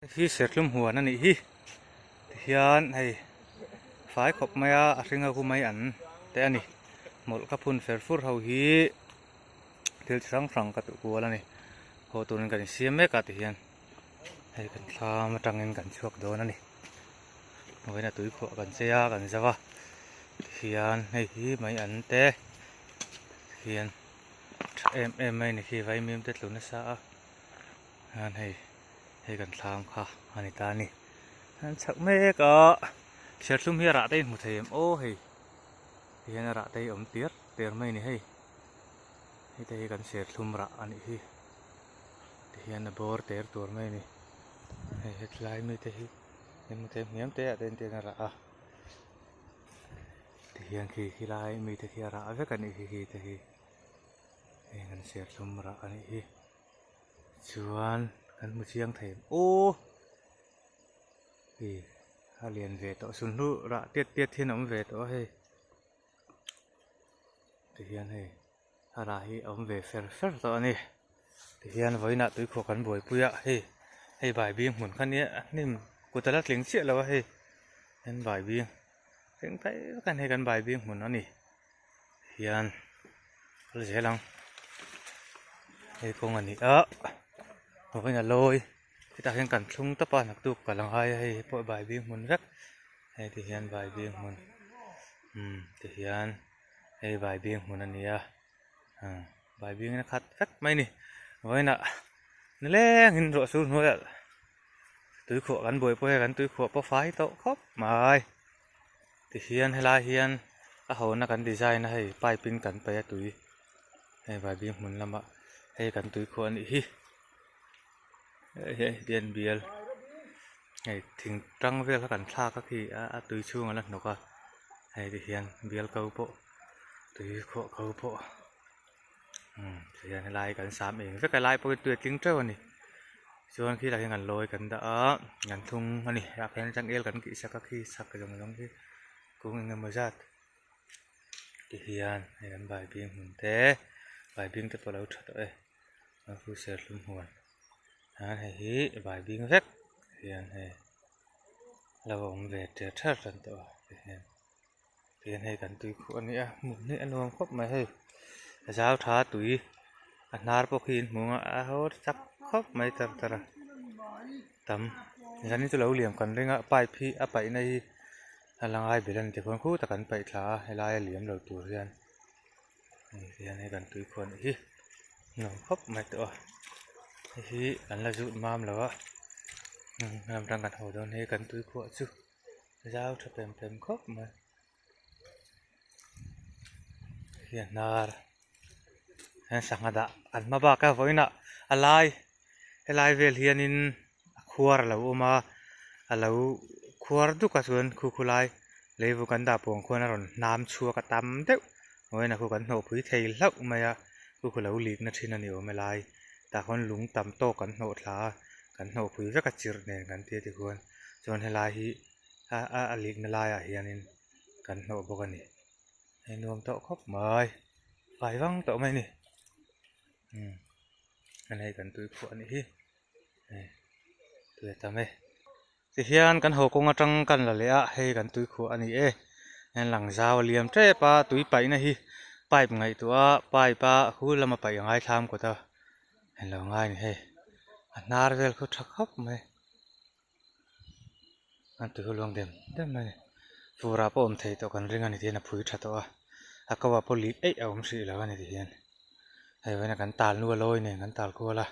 Hi serthlum huan a nih hi tihian hei fai khawp mai a a hring a hu mai an te a ni hmawlh ka phun fer fur ho hi thil chi hrang hrang ka tuh kual a ni haw turin kan insiam mek a tihian hei kan thlam atangin kan chhuak dawn a ni vawiin a tui khuah kan chei a kan zau a tihian hei hi mai an te hian tha em em mai a ni khi vaimim te tlu nasa a. Hian hei hei kan thlam kha a ni ta a ni an chhak mek a serthlum hi a rah te in hmu thei em aw hei ti hian a rah te hi a awm tir ter mai a ni hei hei te hi kan serthlum rah a nih hi ti hian a bawr ter tur mai a ni hei hetlai mi te hi in hmu thei em hniam te ah te hian a rah a ti hian khi khilai mi te khi a rah vek a nih hi khi te hi hei kan serthlum rah a nih hi. Chuan kan hmu chiang thei em aw ih a lian ve tawh sunhlu rah tiat tiat hian a awm ve tawh a hei tihian hei a rah hi a awm ve fer fer tawh a ni tihian vawiinah tuikhuah kan buaipui a hei hei baibing hmun kha nia hnim kut a la tling chiah lo a hei hian baibing tling phei vek a ni hei kan baibing hmun a ni. Hian kal zel ang hei kawng a ni a vawiin a lawi hetah hian kan thlung tawp a naktuk kal a ngai a hei pawh bai bing hmun vek hei ti hian bai bing hmun umm ti hian hei bai bing hmun a ni a bai bing in a khat vek mai a ni vawiinah nilengin ruah sur hnuaiah tuikhuah kan buaipui a kan tuikhuah pawh fai tawh khawp mai. Tihian helai hian a hona kan design a hei pipe in kan paih a tui hei vaibing hmun lamah hei kan tui khuah a nih hi hei hian bial hei thing tang vel kha kan thlak a khi a tui chhung a la hnawk a hei ti hian bial ko pawh tui khuah ko pawh umm tihian helai kan sam eng vek a helai pawh hi tui a tling teuh a ni chuan khilai hian kan lawi kan dah a kan thlung a ni ah khian changel kan tih sak a khi sak zawng zawng khi kung eng emaw zat tihian hei kan baibing hmun te baibing te pawh a lo tha tawh e a khu serthlum huan chuan hei hi baibing vek hian hei lo awm ve ṭer ṭer tan tawh a tihian. Tihian hei kan tui khuh a ni a hmuh hi a nuam khawp mai hei a zau tha tui a hnar pawh khi in hmu ang a a haw chak khawp mai tar tar a tam zanin chu lo liam kan ring a pipe hi a paih na hi a la ngai ber a ni tikhuan khutah kan paih thla a helai a liam lo tur hian hei hian hei kan tui khuh a nih hi nuam khawp mai tawh a hei hi kan la zut mam lo a lam tang kan haw dawn hei kan tui khuah chu. Zau tha pem pem khawp mai hi a hnar hian sangha dah an hma bak a vawiinah a lai helai vel hianin a khuar a lo awm a a lo khuar duk a chuan khu khu lai leivu kan dah pawng khuan a rawn hnam chhuak a tam deuh vawiinah khu kan hnawhpui thei hlauh mai a khu khu lo lik na thin a ni awm e lai tah khuan lung tam tawk kan hnawh thla a kan hnawhpui vek a chirh nen kan tia tikhuan. Chuan helai hi a a a likna laiah hianin kan hnawh bawk a ni hei nuam tawh khawp mai fai vang tawh mai a ni umm hei hei kan tui khuah a nih hi hei tui a tam e tihian kan haw kawng atang kan la leh a hei kan tui khuah a ni e heng lang zau a liam tep a tui paihna hi pipe ngaihtuah a pipe a khu lama paih a ngai thlam kawt a englo ngai a ni hei a hnar vel khu tha khawp mai. A tui luang dem dem mai a ni fur ah pawh awm thei tawh kan ring a ni tihian a phui tha tawh a a ko ah pawh lip eih a awm hrih lo a ni tihian hei vawiin ah kan tal nu a lawi nen kan tal kual a.